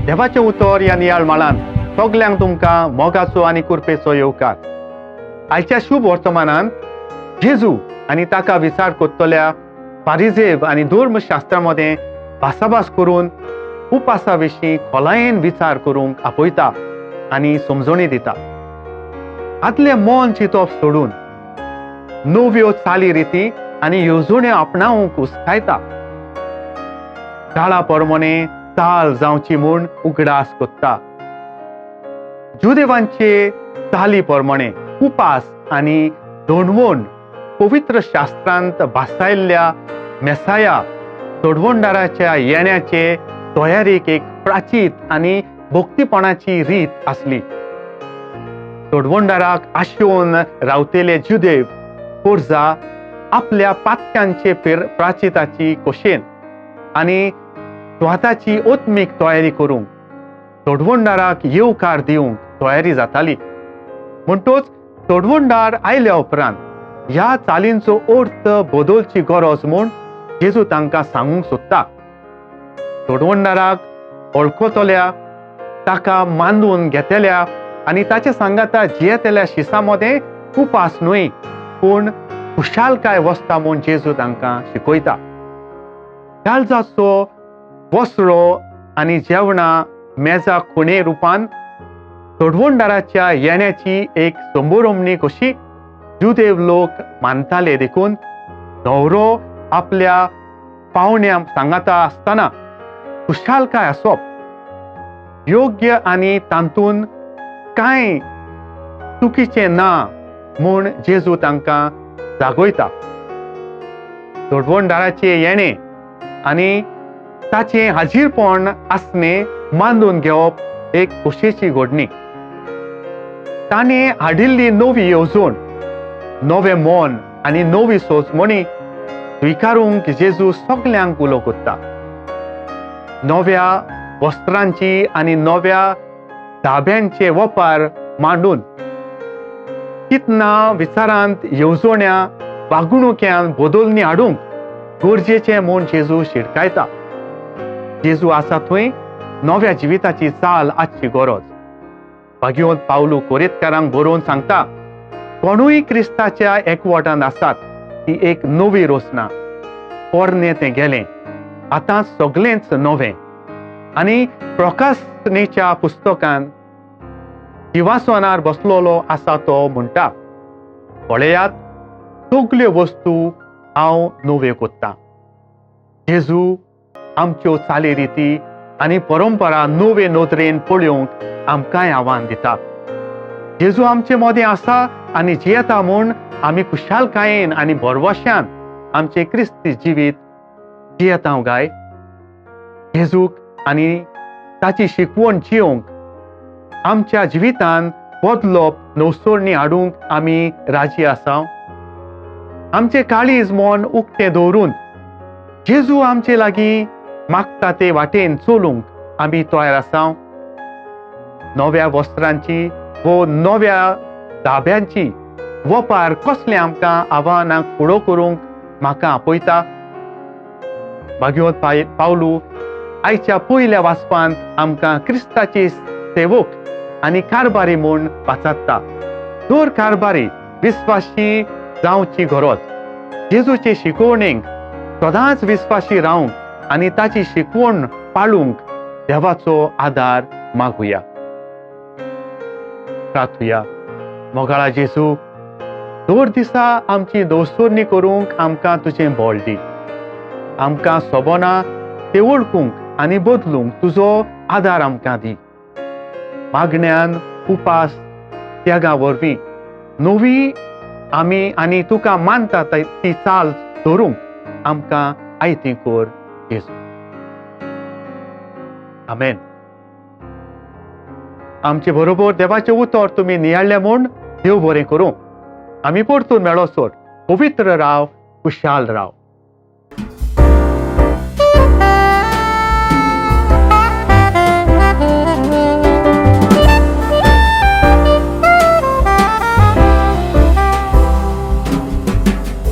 देवाचें उतर ह्या नियाळ माळान सगल्यांक तुमकां मोगाचो आनी कुरपेचो येवकार. आयच्या शुभ वर्तमानान जेजू आनी ताका विचार करतल्या फारिजेव आनी धर्मशास्त्रा मदें भासाभास करून उपासा विशीं खोलायेन विचार करूंक आपयता आनी समजणी दिता. आदलें मन चिंतप सोडून नव्यो चाली रिती आनी येवजण्यो आपणावंक उस्कायता. काळा परमणे चाल जावची म्हूण उगडास कोत्ता. जुदेवांचे चाली परमणे उपास आनी दोणवण पवित्र शास्त्रांत भासायल्ल्या मेसाया तोडवणदाराच्या येण्याचे तयारीक एक प्राचीत आनी भक्तीपणाची रीत आसली. तोडवणदाराक आशेवन रावतेले जुदेव पोरजा आपल्या पातक्यांचे प्राचिताची कोशेन आनी स्वताची आत्मीक तयारी करूंक तोडवणदाराक येवकार दिवंक तयारी जाताली. म्हणटोच तोडवणदार आयल्या उपरांत ह्या चालींचो अर्थ बदलची गरज म्हूण जेजू तांकां सांगूंक सोदता. तोडवणदाराक वळखतल्या, ताका मानून घेतल्या आनी ताचे सांगाता जियेतल्या शिसा मदें उपास न्हय पूण खुशालकाय वसता म्हूण जेजू तांकां शिकयता. काळजाचो वसरो आनी जेवणां मेजा खुणे रुपान तोडवणदाराच्या येण्याची एक संबोरमणी कशी जुदेव लोक मानताले. देखून न्हवरो आपल्या पावण्या सांगाता आसतना खुशालकाय आसप योग्य आनी तातूंत कांय चुकीचें ना म्हूण जेजू तांकां जागयता. तोडवणदाराचें येणें आनी ताचें हाजीरपण आसणें मानून घेवप एक खोशयेची घडणी. ताणें हाडिल्ली नवी येवजण, नवें मन आनी नवी सोचमणी स्विकारूंक जेजू सगल्यांक उलो करता. नव्या वस्त्रांची आनी नव्या धाब्यांचे वपार मांडून कितना विचारांत येवजण्या वागणुक्यान बदलणी हाडूंक गरजेचें म्हूण जेजू शिडकायता. जेजू आसा थंय नव्या जिविताची चाल आसची गरज. भाग्यवंत पावलू कोरेतकारांक बरोवन सांगता, कोणूय क्रिस्ताच्या एकवटान आसात ती एक नवी रचना, पोरणें तें गेलें, आतां सगळेंच नवें. आनी प्रकाशनेच्या पुस्तकान जिवासनार बसलेलो आसा तो म्हणटा, पळयात सगल्यो वस्तू हांव नव्यो कोत्तां. जेजू आमच्यो चाली रिती आनी परंपरा नवे नदरेन पळोवंक आमकांय आव्हान दिता. जेजू आमचे मदें आसा आनी जियेता म्हूण आमी खुशालकायेन आनी भरवश्यान आमचें क्रिस्ती जिवीत जियेता गाय. जेजूक आनी ताची शिकवण जियोवंक आमच्या जिवितान बदलप नवसरणी हाडूंक आमी राजी आसा. आमचें काळीज मन उक्तें दवरून जेजू आमचे लागीं मागता ते वाटेन चलूंक आमी तयार आसा. नव्या वस्त्रांची वो नव्या धाब्यांची वपार कसलें आमकां आव्हानाक फुडो करूंक म्हाका आपयता. भाग्यवंत पावलू आयच्या पयल्या वाचपांत आमकां क्रिस्ताची सेवक आनी कारबारी म्हूण वाचाता. दर कारबारी विस्वाशी जावची गरज. जेजूचे शिकवणेक सदांच विस्वाशी रावंक आनी ताची शिकवण पाळूंक देवाचो आदार मागुया. प्रार्थुया. मोगाळा जेजू, दर दिसा आमची दोसोरणी करूंक आमकां तुजें बळ दी. आमकां सोबना ते वळखूंक आनी बदलूंक तुजो आदार आमकां दी. मागण्यान उपास त्यागा वरवीं नवी आमी आनी तुका मानता ती चाल धरूंक आमकां आयती कर जेजू. आमेन. आमचे बरोबर देवाचें उतर तुमी नियाळ्ळें म्हूण देव बरें करूं. आमी परतून मेळो सोड. पवित्र राव, खुशाल राव.